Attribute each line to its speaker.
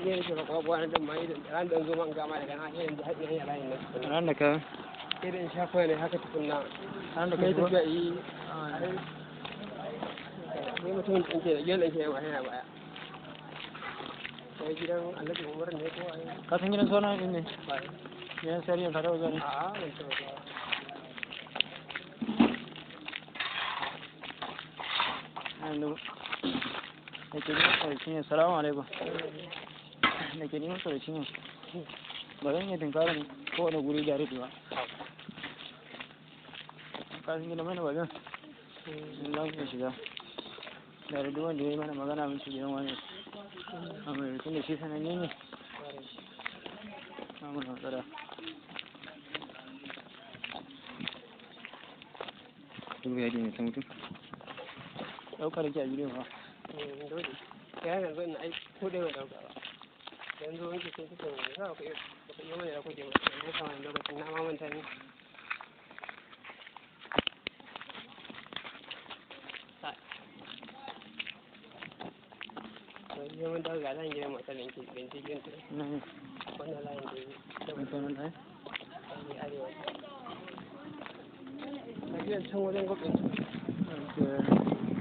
Speaker 1: Ne nake ba kwa nan din ma idan ran dan zo man gama daga nan yanzu har ina layin nan tukunna.
Speaker 2: Ran da ka
Speaker 1: Sai da in sha kwana ne haka tukunna.
Speaker 2: Ran da ka
Speaker 1: Kai
Speaker 2: shigo.
Speaker 1: Tafiya yi. Ai mutumin da ke da gelen ke yawa yana baya. Sai gidan Alhaji Umar ne ko ai?
Speaker 2: Ka san gidan sona din ne?
Speaker 1: Ba.
Speaker 2: Gidan sariyar ka taɓa zuwa ne?
Speaker 1: A'a, ban taɓa zuwa.
Speaker 2: Yanzu da ke ni matsoraci ne, salamu alaikum. Da ke ni matsoraci ne, ba zan iya tunkarin kowane guri da ba. Ka san gidan mana wajen in za mu iya shiga da duk wanda ya yi mana magana mun ci gidan wani, amma tun da shi sananne ne, ba mu da matsala. Duk yadi ne ta mutum ɗaukar ki a bidiyo fa.
Speaker 1: Dole. Ya yanzu ina ai ko dai ban dauka ba. Yanzu wanke sai kuka yi za ku iya ku iya mana da kuke ba. Yanzu kamar lokacin na ma manta ne. Yanzu mun dawo ga layin gidan matar da ke bincike gidan ta.
Speaker 2: Ina ne?
Speaker 1: Wannan layin da ya
Speaker 2: Mutanen ɗaya.
Speaker 1: yi arewa. Ga gidan can wajen gwabin.
Speaker 2: Okay.